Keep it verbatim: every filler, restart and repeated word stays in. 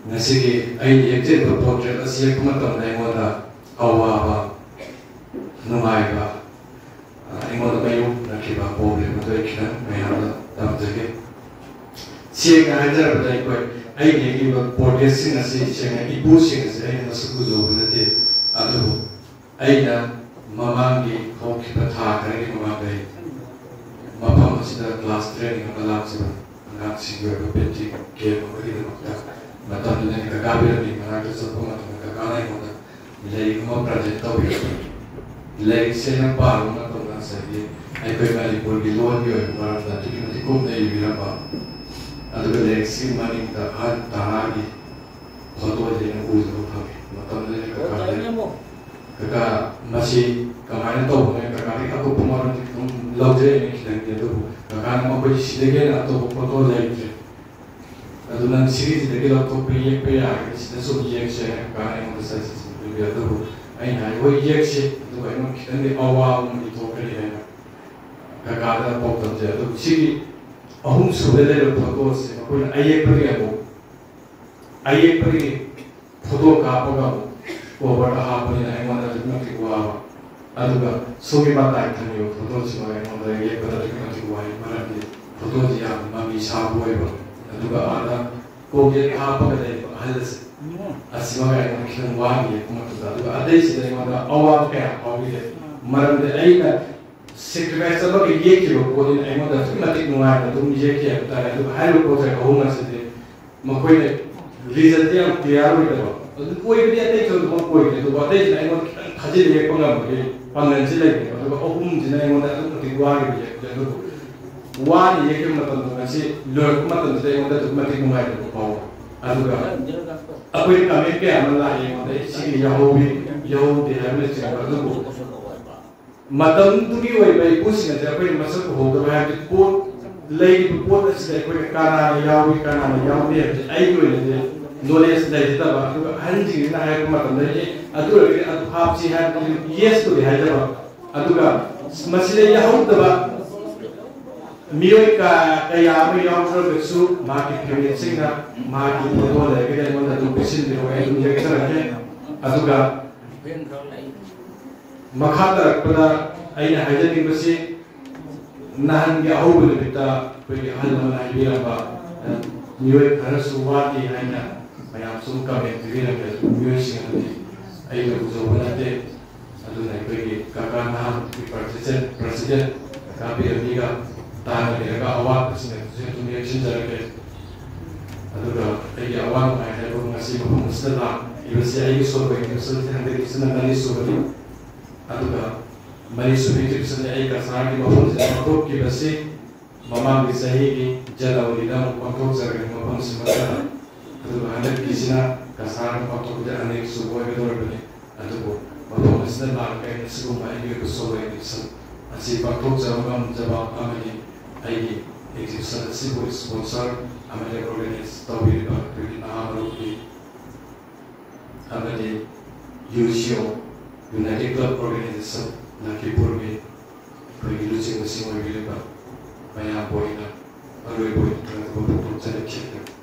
ꯉꯁꯤꯒꯤ ꯑꯩꯅ ꯌꯦꯛꯆꯔꯤꯕ ꯄꯣꯔꯇ꯭ꯔꯦꯠ ꯑꯁꯤ ꯌꯦꯛꯄ ꯃꯇꯝꯗ ꯑꯩꯉꯣꯟꯗ ꯑꯋꯥꯕ, ꯅꯨꯡꯉꯥꯏꯕ, ꯑ, ꯑꯩꯉꯣꯟꯗ ꯃꯥꯌꯣꯛꯅꯈꯤꯕ ꯄ꯭ꯔꯣꯕ꯭ꯂꯦꯝ ꯑꯗꯨ ꯑꯩ ꯈꯤꯇꯪ ꯃꯌꯥꯝꯗ ꯇꯝꯖꯒꯦ꯫ ꯁꯦꯡꯅ ꯍꯥꯏꯖꯔꯕꯗ, ꯑꯩꯈꯣꯏ, ꯑꯩꯅ ꯌꯦꯛꯂꯤꯕ ꯄꯣꯔꯇ꯭ꯔꯦꯠꯁꯤꯡ ꯑꯁꯤ ꯁꯦꯡꯅ ꯏꯄꯨꯁꯤꯡ ꯑꯁꯤ ꯑꯩꯅ ꯃꯁꯛ ꯎꯖꯍꯧꯕ ꯅꯠꯇꯦ꯫ ꯑꯗꯨꯕꯨ ꯑꯩꯅ ꯃꯃꯥꯡꯒꯤ ꯍꯧꯈꯤꯕ ꯊꯥ ꯈꯔꯒꯤ ꯃꯃꯥꯡꯗ ꯑꯩ ꯃꯐꯝ ꯑꯁꯤꯗ ꯀ꯭ꯂꯥꯁ ꯇ꯭ꯔꯦꯅꯤꯡ ꯑꯃ ꯂꯥꯛꯆꯕꯅꯤ꯫ ꯑꯉꯥꯡꯁꯤꯡꯒꯤ ꯑꯣꯏꯕ ꯄꯦꯟꯇꯤꯡ ꯀꯦꯝꯞ ꯑꯃꯒꯤꯗꯃꯛꯇ꯫ ꯃꯇꯝꯗꯨꯗ ꯑꯩꯅ ꯀꯀꯥ ꯕꯤꯔꯝꯒꯤ ꯃꯅꯥꯛꯇ ꯆꯠꯄ ꯃꯇꯝꯗ ꯀꯀꯥꯅ ꯑꯩꯉꯣꯟꯗ ꯂꯥꯏꯔꯤꯛ ꯑꯃ ꯄ꯭ꯔꯖꯦꯟ ꯇꯧꯕꯤꯔꯛꯄꯅꯤ꯫ ꯂꯥꯏꯔꯤꯛꯁꯦ ꯑꯩꯅ ꯄꯥꯔꯨꯕ ꯃꯇꯝꯗ ꯉꯁꯥꯏꯒꯤ ꯑꯩꯈꯣꯏ ꯃꯅꯤꯄꯨꯔꯒꯤ ꯂꯣꯟꯒꯤ ꯑꯣꯏꯕ ꯃꯔꯝꯗ ꯑꯗꯨꯛꯀꯤ ꯃꯇꯤꯛ ꯀꯨꯞꯅ ꯏꯕꯤꯔꯝꯕ, ꯑꯗꯨꯒ ꯂꯥꯏꯔꯤꯛꯁꯤꯒꯤ ꯃꯅꯤꯡꯗ ꯑꯍꯟ ꯇꯔꯥꯒꯤ ꯐꯣꯇꯣꯁꯦ ꯑꯩꯅ ꯎꯖꯕ ꯐꯪꯉꯤ꯫ ꯃꯇꯝꯗꯨꯗ ꯑꯩꯅ ꯀꯀꯥꯗ, "ꯀꯀꯥ, ꯃꯁꯤ ꯀꯃꯥꯏꯅ ꯇꯧꯕꯅꯣ?" ꯀꯀꯥꯗꯒꯤ ꯑꯀꯨꯞꯄ ꯃꯔꯣꯜꯗꯤ ꯑꯗꯨꯝ ꯂꯧꯖꯩ ꯑꯩꯅ ꯈꯤꯇꯪꯗꯤ, ꯑꯗꯨꯕꯨ ꯀꯀꯥꯅ, "ꯃꯈꯣꯏ ꯁꯤꯗꯒꯤ ꯍꯦꯟꯅ ꯑꯇꯣꯞꯄ ꯐꯣꯇꯣ ꯂꯩꯇ꯭ꯔꯦ꯫ ꯑꯗꯨ ꯅꯪ ꯁꯤꯒꯤꯁꯤꯗꯒꯤ ꯂꯧꯊꯣꯛꯄ ꯌꯦꯛꯄ ꯌꯥꯔꯒꯗꯤ ꯁꯤꯗ ꯁꯨꯝ ꯌꯦꯛꯁꯦ" ꯍꯥꯏꯅ ꯀꯀꯥꯅ ꯑꯩꯉꯣꯟꯗ ꯁꯖꯦꯁꯟ ꯄꯤꯕꯤ꯫ ꯑꯗꯨꯕꯨ ꯑꯩꯅ ꯍꯥꯏ, "ꯍꯣꯏ, ꯌꯦꯛꯁꯤ, ꯑꯗꯨꯒ ꯑꯩꯉꯣꯟꯗ ꯈꯤꯇꯪꯗꯤ ꯑꯋꯥꯕ ꯑꯃꯗꯤ ꯊꯣꯛꯀꯅꯤ" ꯍꯥꯏꯅ ꯀꯀꯥꯗ ꯄꯥꯎꯗꯝꯁꯦ꯫ ꯑꯗꯨꯕꯨ ꯁꯤꯒꯤ ꯑꯍꯨꯝ ꯁꯨꯕꯗ ꯂꯩꯔꯤꯕ ꯐꯣꯇꯣꯁꯦ ꯃꯈꯣꯏꯅ ꯑꯌꯦꯛꯄꯗꯒꯤ ꯑꯃꯨꯛ, ꯑꯌꯦꯛꯄꯗꯒꯤ ꯐꯣꯇꯣ ꯀꯥꯞꯄꯒ ꯑꯃꯨꯛ ꯀꯣꯚꯔꯗ ꯍꯥꯞꯄꯅꯤꯅ ꯑꯩꯉꯣꯟꯗ ꯑꯗꯨꯛꯀꯤ ꯃꯇꯤꯛ ꯋꯥꯕ, ꯑꯗꯨꯒ ꯁꯣꯝꯒꯤ ꯃꯇꯥꯏ ꯊꯪꯉꯤꯕ ꯐꯣꯇꯣꯁꯤꯃ ꯑꯩꯉꯣꯟꯗ ꯌꯦꯛꯄꯗ ꯑꯗꯨꯛꯀꯤ ꯃꯇꯤꯛ ꯋꯥꯏ꯫ ꯃꯔꯝꯗꯤ ꯐꯣꯇꯣꯁꯤ ꯌꯥꯝꯅ ꯃꯃꯤ ꯁꯥꯕ ꯑꯣꯏꯕ, ꯑꯗꯨꯒ ꯑꯥꯗ ꯀꯣꯜꯒꯦꯠ ꯍꯥꯞꯄꯒ ꯂꯩꯕ ꯑꯍꯜ ꯑꯁꯦ, ꯑꯁꯤꯃꯒ ꯑꯩꯉꯣꯟꯗ ꯈꯤꯇꯪ ꯋꯥꯈꯤ ꯌꯦꯛꯄ ꯃꯇꯝꯗ꯫ ꯑꯗꯨꯒ ꯑꯇꯩꯁꯤꯗ ꯑꯩꯉꯣꯟꯗ ꯑꯋꯥꯕ ꯀꯌꯥ ꯐꯥꯎꯈꯤꯗꯦ꯫ ꯃꯔꯝꯗꯤ ꯑꯩꯅ ꯁꯦꯀ꯭ꯔꯤꯐꯥꯏꯁ ꯑꯃꯒ ꯌꯦꯛꯈꯤꯕ ꯄꯣꯠꯅꯤꯅ ꯑꯩꯉꯣꯟꯗ ꯑꯗꯨꯛꯀꯤ ꯃꯇꯤꯛ ꯅꯨꯡꯉꯥꯏꯅ ꯑꯗꯨꯝ ꯌꯦꯛꯈꯤ ꯍꯥꯏꯕ ꯇꯥꯔꯦ꯫ ꯑꯗꯨꯒ ꯍꯥꯏꯔꯤꯕ ꯄꯣꯠꯁꯦ ꯑꯍꯨꯝ ꯑꯁꯤꯗꯤ ꯃꯈꯣꯏꯅ ꯔꯤꯖꯜꯇꯤ ꯌꯥꯝ ꯀ꯭ꯂꯤꯌꯥꯔ ꯑꯣꯏꯗꯕ, ꯑꯗꯨ ꯑꯣꯏꯕꯗꯤ ꯑꯇꯩ ꯊꯣꯏꯗꯣꯛꯄ ꯑꯣꯏꯗꯦ, ꯑꯗꯨꯕꯨ ꯑꯇꯩꯁꯤꯅ ꯑꯩꯉꯣꯟꯗ ꯈꯤꯇꯪ ꯊꯥꯖꯤꯜꯂ ꯌꯦꯛꯄ ꯉꯝꯕꯒꯤ ꯄꯥꯡꯒꯜꯁꯤ ꯂꯩꯕꯅꯦꯕ꯫ ꯑꯗꯨꯒ ꯑꯍꯨꯝꯁꯤꯅ ꯑꯩꯉꯣꯟꯗ ꯑꯗꯨꯛ ꯃꯇꯤꯛ ꯋꯥꯈꯤꯕ ꯌꯦꯛꯄꯁꯦ꯫ ꯑꯗꯨꯕꯨ ꯋꯥꯅ ꯌꯦꯛꯈꯤꯕ ꯃꯇꯝꯗ ꯉꯁꯤ ꯂꯣꯏꯔꯛꯄ ꯃꯇꯝꯁꯤꯗ ꯑꯩꯉꯣꯟꯗ ꯑꯗꯨꯛꯀꯤ ꯃꯇꯤꯛ ꯅꯨꯡꯉꯥꯏꯕ ꯐꯥꯎꯕ꯫ ꯑꯗꯨꯒ ꯑꯩꯈꯣꯏ ꯀꯃꯦꯟ ꯀꯌꯥ ꯑꯃ ꯂꯥꯛꯑꯦ ꯑꯩꯉꯣꯟꯗ, "ꯑꯩ ꯁꯤꯒꯤ ꯌꯥꯍꯧꯕꯤ-, ꯌꯥꯍꯧꯗꯦ" ꯍꯥꯏꯕꯅꯆꯤꯡꯕ꯫ ꯑꯗꯨꯕꯨ ꯃꯇꯝꯗꯨꯒꯤ ꯑꯣꯏꯕ ꯏꯄꯨꯁꯤꯡ ꯑꯁꯦ ꯑꯩꯈꯣꯏꯅ ꯃꯁꯛ ꯎꯍꯧꯗꯕ ꯍꯥꯏꯕꯗꯤ ꯄꯣꯠ, ꯂꯩꯔꯤꯕ ꯄꯣꯠ ꯑꯁꯤꯗ ꯑꯩꯈꯣꯏꯅ ꯀꯅꯥꯅ ꯌꯥꯎꯏ, ꯀꯅꯥꯅ ꯌꯥꯎꯗꯦ ꯍꯥꯏꯕꯁꯦ ꯑꯩꯒꯤ ꯑꯣꯏꯅꯗꯤ ꯅꯣꯂꯦꯖ ꯂꯩꯖꯗꯕ꯫ ꯑꯗꯨꯒ ꯑꯍꯟꯁꯤꯡꯁꯤꯅ ꯍꯥꯏꯔꯛꯄ ꯃꯇꯝꯗ, "ꯑꯦ, ꯑꯗꯨ ꯑꯣꯏꯔꯒꯗꯤ ꯑꯗꯨ ꯍꯥꯞꯁꯤ" ꯍꯥꯏꯕꯗꯤ ꯌꯦꯁꯄꯨꯗꯤ ꯍꯥꯏꯖꯕ, ꯑꯗꯨꯒ ꯃꯁꯤꯗ ꯌꯥꯍꯧꯗꯕ ꯃꯤꯑꯣꯏ ꯀ- ꯀꯌꯥ ꯑꯃ ꯌꯥꯎꯈ꯭ꯔꯒꯁꯨ ꯃꯍꯥꯛꯀꯤ ꯐꯦꯃꯤꯂꯤꯁꯤꯡꯅ ꯃꯍꯥꯛꯀꯤ ꯐꯣꯇꯣ ꯂꯩꯔꯒꯗꯤ ꯑꯩꯉꯣꯟꯗ ꯑꯗꯨꯝ ꯄꯤꯁꯤꯟꯕꯤꯔꯛꯑꯣ, ꯑꯩ ꯑꯗꯨꯝ ꯌꯦꯡꯖꯔꯛꯀꯦ꯫ ꯑꯗꯨꯒ ꯃꯈꯥ ꯇꯥꯔꯛꯄꯗ ꯑꯩꯅ ꯍꯥꯏꯖꯅꯤꯡꯕꯁꯤ, ꯅꯍꯥꯟꯒꯤ ꯑꯍꯧꯕ ꯅꯨꯃꯤꯠꯇ ꯑꯩꯈꯣꯏꯒꯤ ꯑꯍꯜ ꯑꯃꯅ ꯍꯥꯏꯕꯤꯔꯝꯕ, ꯃꯤꯑꯣꯏ ꯈꯔꯁꯨ ꯋꯥꯠꯂꯤ ꯍꯥꯏꯅ ꯃꯌꯥꯝ ꯁꯨꯝ ꯀꯃꯦꯟ ꯄꯤꯕꯤꯔꯝꯃꯦ꯫ ꯑꯗꯨ ꯃꯤꯑꯣꯏꯁꯤꯡ ꯑꯗꯨꯗꯤ ꯑꯩꯅ ꯎꯖꯧꯕ ꯅꯠꯇꯦ꯫ ꯑꯗꯨꯅ ꯑꯩꯈꯣꯏꯒꯤ ꯀꯀꯥ ꯅꯍꯥꯟꯒꯤ ꯄ꯭ꯔꯁꯤꯗꯦꯟ, ꯄ꯭ꯔꯁꯤꯗꯦꯟ ꯀꯀꯥ ꯕꯤꯔꯃꯤꯒ ꯇꯥꯟꯅꯕꯤꯔꯒ ꯑꯋꯥꯠꯄꯁꯤꯡ ꯑꯗꯨꯁꯨ ꯑꯗꯨꯝ ꯌꯦꯡꯁꯤꯟꯖꯔꯒꯦ꯫ ꯑꯗꯨꯒ ꯑꯩꯒꯤ ꯑꯋꯥ ꯅꯨꯡꯉꯥꯏ ꯍꯥꯏꯕ ꯉꯁꯤ ꯃꯐꯝ ꯑꯁꯤꯗ ꯂꯥꯛꯏꯕꯁꯤ ꯑꯩꯒꯤ ꯁꯣꯔ ꯍꯣꯏ ꯍꯟꯗꯛꯀꯤꯁꯤꯅ ꯃꯔꯤ ꯁꯨꯕꯅꯤ꯫ ꯑꯗꯨꯒ ꯃꯔꯤ ꯁꯨꯕꯤ ꯇ꯭ꯔꯤꯞꯁꯤꯅ ꯑꯩ ꯀꯁꯥꯔꯒꯤ ꯃꯐꯝꯁꯤꯗ ꯄꯥꯡꯊꯣꯛꯈꯤꯕꯁꯤ ꯃꯃꯥꯡꯒꯤ ꯆꯍꯤꯒꯤ ꯖꯅꯋꯥꯔꯤꯗ ꯑꯃꯨꯛ ꯄꯥꯡꯊꯣꯛꯆꯔꯒꯅꯤ ꯃꯐꯝꯁꯤꯃꯛꯇꯗ꯫ ꯑꯗꯨꯒ ꯍꯟꯗꯛꯀꯤꯁꯤꯅ ꯀꯁꯥꯔꯗ ꯄꯥꯡꯊꯣꯛꯄꯗ ꯑꯅꯤꯔꯛ ꯁꯨꯕ ꯑꯣꯏꯒꯗꯧꯔꯕꯅꯤ꯫ ꯑꯗꯨꯕꯨ ꯃꯐꯝ ꯑꯁꯤꯗ ꯂꯥꯛꯂꯒ ꯑꯩꯅ ꯁꯤꯒꯨꯝꯕ ꯑꯩꯒꯤ ꯑꯣꯏꯕ ꯁꯣꯂꯣ ꯑꯦꯛꯁꯟ ꯑꯁꯤ ꯄꯥꯡꯊꯣꯛꯆꯕ ꯉꯝꯖꯕ ꯑꯃꯗꯤ ꯑꯩꯒꯤ ꯑꯦꯛꯖꯤꯕꯤꯁꯟ ꯑꯁꯤꯕꯨ ꯁ꯭ꯄꯣꯟꯁꯔ ꯑꯃꯗꯤ ꯑꯣꯔꯒꯅꯥꯏꯖ ꯇꯧꯕꯤꯔꯤꯕ ꯑꯩꯈꯣꯏꯒꯤ ꯅꯍꯥ ꯃꯔꯨꯞꯀꯤ ꯑꯃꯗꯤ ꯌꯨ ꯁꯤ ꯑꯣ, ꯌꯨꯅꯥꯏꯇꯦꯠ ꯀ꯭ꯂꯕ ꯑꯣꯔꯒꯅꯥꯏꯖꯦꯁꯟ ꯂꯈꯤꯄꯨꯔꯒꯤ ꯑꯩꯈꯣꯏꯒꯤ ꯂꯨꯆꯤꯡꯕꯁꯤꯡ ꯑꯣꯏꯕꯤꯔꯤꯕ ꯃꯌꯥꯝꯕꯨ ꯑꯩꯅ ꯑꯔꯣꯏꯕ ꯑꯣꯏꯅ ꯊꯥꯒꯠꯄ ꯐꯣꯡꯗꯣꯛꯆꯔꯤ꯫